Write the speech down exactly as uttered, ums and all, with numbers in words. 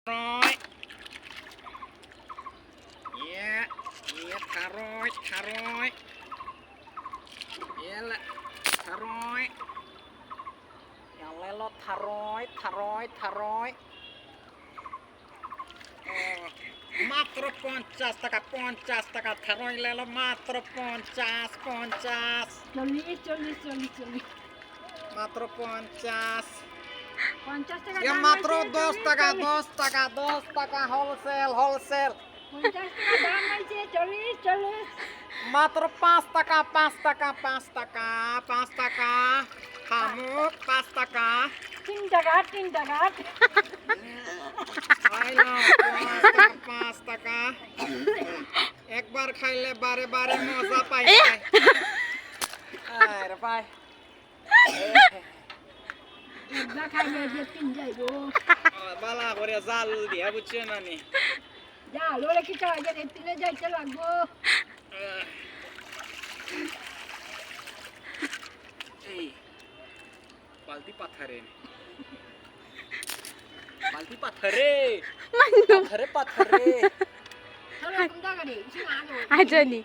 Tharoi. Iya, iya, tharoi, tharoi. Iya lah, tharoi. Yang lelo tharoi, tharoi, tharoi. Oh, মাত্র পঞ্চাশ টাকা, পঞ্চাশ টাকা tharoi lelo, মাত্র পঞ্চাশ, পঞ্চাশ। চল্লিশ, চল্লিশ, চল্লিশ, চল্লিশ। মাত্র পঞ্চাশ। পঞ্চাশ টাকা ইয়া, দাম মাত্র হয়েছে, দশ চল্লিশ, টাকা, চল্লিশ। দশ টাকা, দশ টাকা, wholesale, wholesale। পঞ্চাশ টাকা দাম হয়েছে, চল্লিশ, চল্লিশ। মাত্র পাঁচ টাকা, পাঁচ টাকা, পাঁচ টাকা, পাঁচ টাকা। হামুক, পাঁচ টাকা। তিন টাকা, তিন টাকা। খাইলাম, পাঁচ টাকা, পাঁচ টাকা। একবার খাইলে বারে বারে মজা পাই। আরে ভাই। একবার খাইলে যে তিন যাইবো। বালা করে জাল দিয়া, বুঝছো না নি? জাল ওরে কি চাই যে তিনে যাইতে লাগবো। এই বালতি পাথরে। বালতি পাথরে। পাথরে, পাথরে। চলো, কোন জায়গা রে? ইসে না গো। আচ্ছা নি।